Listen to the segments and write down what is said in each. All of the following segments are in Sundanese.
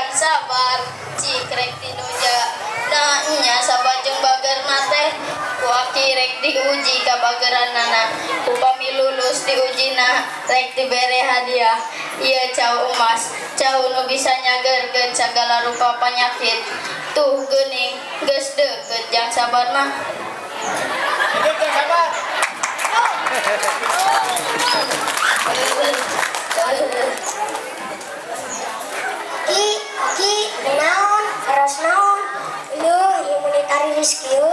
Jang sabar, cik rek dinuja. Nah nya sabar jeung bagerna teh ku aki rek diuji kabageranana. Upami lulus diujina rek dibere hadiah. Ieu cau emas, cau nu bisa nyageurkeun sagala rupa panyakit. Tuh geuning geus deukeut jang sabar mah. Jang sabar. Ki, aki, naon, aras naon. Leuh, ieu meuni tariris kieu.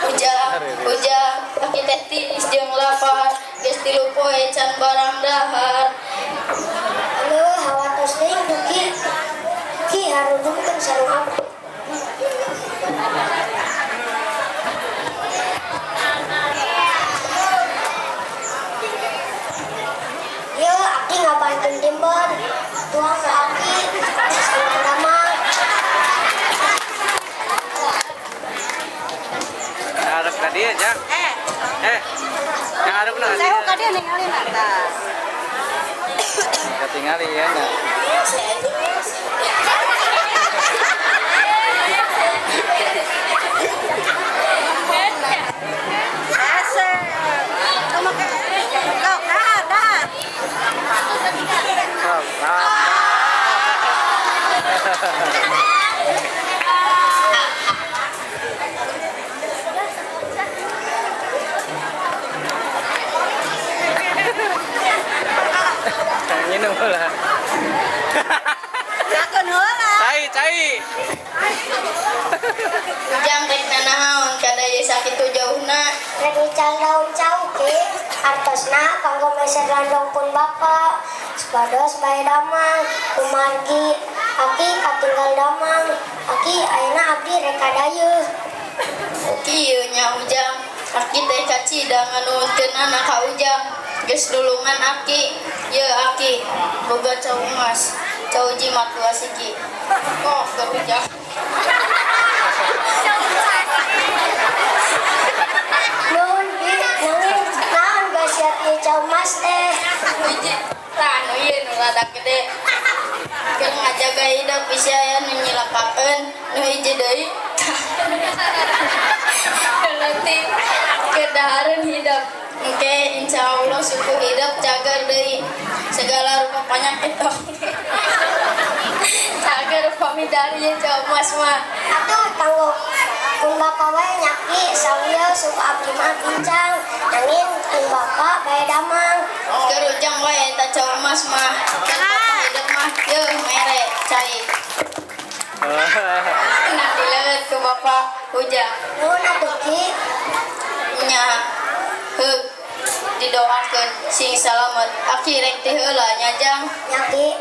Ujang, ujang, aki teh tiis jeung lapar, geus 3 poe can barang dahar. Leuh, hawatos teuing tuh Ki. Ki harudungkeun sarung abdi. Ieu aki ngabankeun timber. Tuang ka aki, sarung damang. Arep ka dieu, Jang. Yang arep na ka Saya dieu. ka dieu ningali na tah. Katingali ya na. Ese. Tong make. Sok, dahar, dahar. Sok, nah. Minum lah. Jakeun heula. Cai, cai. Ujang rek nanaon kada ieu sakitu jauhna. Rek ngical daun cau Ki, artosna kanggo meser landong pun bapa. Supados bae damang, kumargi aki katinggal damang. Aki ayeuna abdi rek ka dayeuh. Kieu nya Ujang, aki teh kacida nganuhunkeunana ka Ujang. Geus nulungan aki, ye aki boga cau emas, cau jimat 2 siki. Kok keur Ujang. Nuhun Ki, nanging naon khasiat ieu cau emas teh? Hiji, tah nu ieu nu rada gede. Keur ngajaga hidup bisi aya nu nyilakakeun, nu hiji deui. Nanti kedahareun hidup. Engke insya Allah suku hidup cager deui. Segala rupa penyakit oge. Cager pamidari ieu cau emas mah. Atuh kanggo pun bapa wae nya Ki, sawieu suku abdi mah pincang. Nanging pun bapa bae damang. Keur Ujang wae eta cau emas mah. Keur bapa hidup mah yeuh mere cai. Nanti leueut ku bapa Ujang. Nuhun atuh Ki. Nya heug didoakeun sing salamet. Aki rek ti heula nya Jang. Nya Ki.